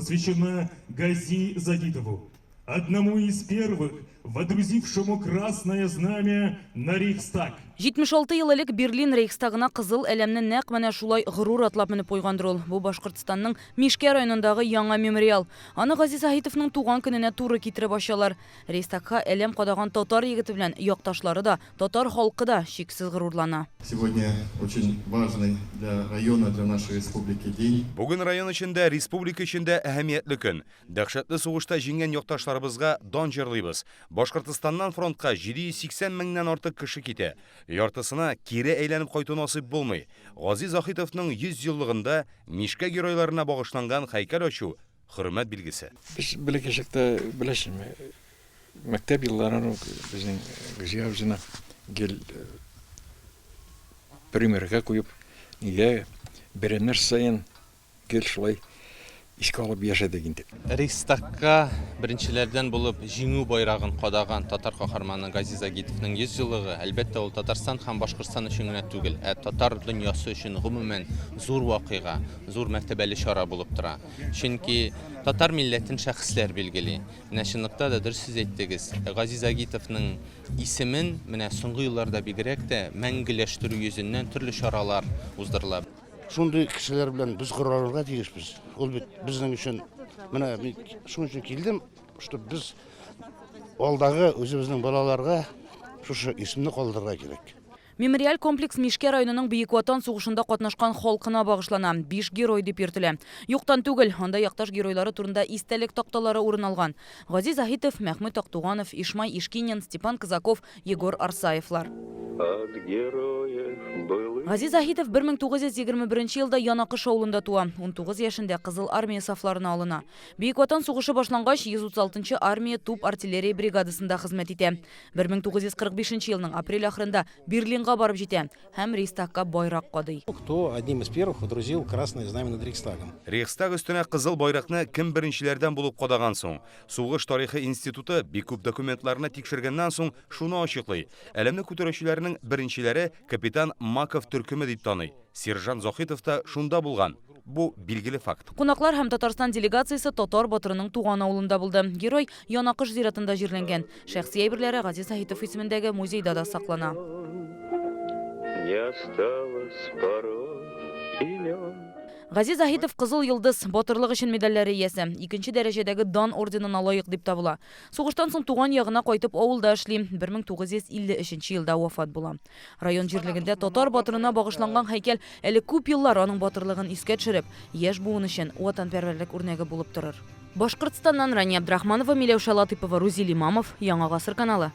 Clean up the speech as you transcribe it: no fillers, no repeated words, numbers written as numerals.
Посвящена Гази Загитову, одному из первых, водрузившему красное знамя на Рейхстаг. 76 ел элек Берлин Рейхстагына кызыл әләмне нәкъ менә шулай горур атлап менеп куйгандыр ул. Бу Башкортстанның Мишкә районындагы яңа мемориал. Аны Гази Заһитовның туган көненә туры китереп ачалар. Рейхстагка әләм кадаган татар егете белән якташлары да, татар халкы да чиксез горурлана. Сегодня очень важный для района, для нашей республики день. Бүген район өчен дә, республика өчен дә әһәмиятле көн. Дәһшәтле сугышта җиңгән якташларыбызга дан җырлыйбыз. Башкортстаннан фронтка 780 меңнән артык кеше китә. Яртысына кире әйләнеп кайту насыйп булмый. Гази Заһитовның 100 еллыгында Мишкә геройларына багышланган һәйкәл ачу, хөрмәт билгесе. Без бәләкәй чакта, беләсезме, мәктәп елларын ук безнең Гөлзия абзыйны гел примерга куеп, нигә бәйрәмнәр саен гел шулай искә алып яшәдек инде. Рейхстагка беренчеләрдән булып Җиңү байрагын кадаган татар каһарманы Гази Загитовның 100 еллыгы, әлбәттә, ул Татарстан һәм Башкортстан өчен генә түгел, ә татар дөньясы өчен гомумән зур вакыйга, зур мәртәбәле чара булып тора. Чөнки татар милләтен шәхесләр билгели. Менә чынлыкта да дөрес сүз әйттегез. Газиз Агитовның исемен менә соңгы елларда бигрәк тә мәңгеләштерү йөзеннән төрле чаралар уздырыла. Шундый кешеләр белән без горурланырга тиешбез. Ул бит безнең өчен, менә мин шуның өчен килдем, что без алдагы үзебезнең балаларга шушы исемне калдырырга кирәк. Мемориаль комплекс Мишкә районының Бөек Ватан сугышында катнашкан халкына багышлана, Биш герой дип йөртелә. Юктан түгел, анда якташ геройлары турында истәлек такталары урын алган. Гази Заһитов, Мәхмүт Актуганов, Ишмай Ишкинин, Степан Казаков, Егор Арсаевлар. Гази Заһитов 1921 елда Янакыш авылында туа. 19 яшендә Кызыл Армия сафларына алына. Бөек Ватан сугышы башлангач, 136 нчы армия туп-артиллерия бригадасында хезмәт итә. 1945 елның апрель ахырында Берлинга барып җитә һәм Рейхстагка байрак кадый. Кто одним из первых водрузил красное знамя над Рейхстагом? Рейхстаг өстенә кызыл байракны кем беренчеләрдән булып кадаган соң? Сугыш тарихы институты бик күп документларны тикшергәннән соң шуны ачыклый, әләмне күтәрүчеләрнең беренчеләре капитан Маков төркеме дип таный. Сержант Заһитов та шунда булган. Бу, билгеле факт. Кунаклар һәм Татарстан делегациясе татар батырының туган авылында булды. Герой Янакыш зиратында җирләнгән. Шәхси әйберләре Газиз Заһитов исемендәге музейда да саклана. Не осталось порой имен. Газиз Заһитов Кызыл Йолдыз, Батырлык өчен медальләре иясе, икенче дәрәҗәдәге Дан орденына лаек дип табыла. Сугыштан соң туган ягына кайтып авылда эшли, 1953 елда вафат була. Район җирлегендә татар батырына багышланган һәйкәл әле күп еллар аның батырлыгын искә төшереп, яшь буын өчен ватанпәрвәрлек үрнәге булып торыр. Башкортстаннан Рания Абдрахманова, Миләүшә Латыйпова, Рузил Имамов, Яңа Гасыр каналы.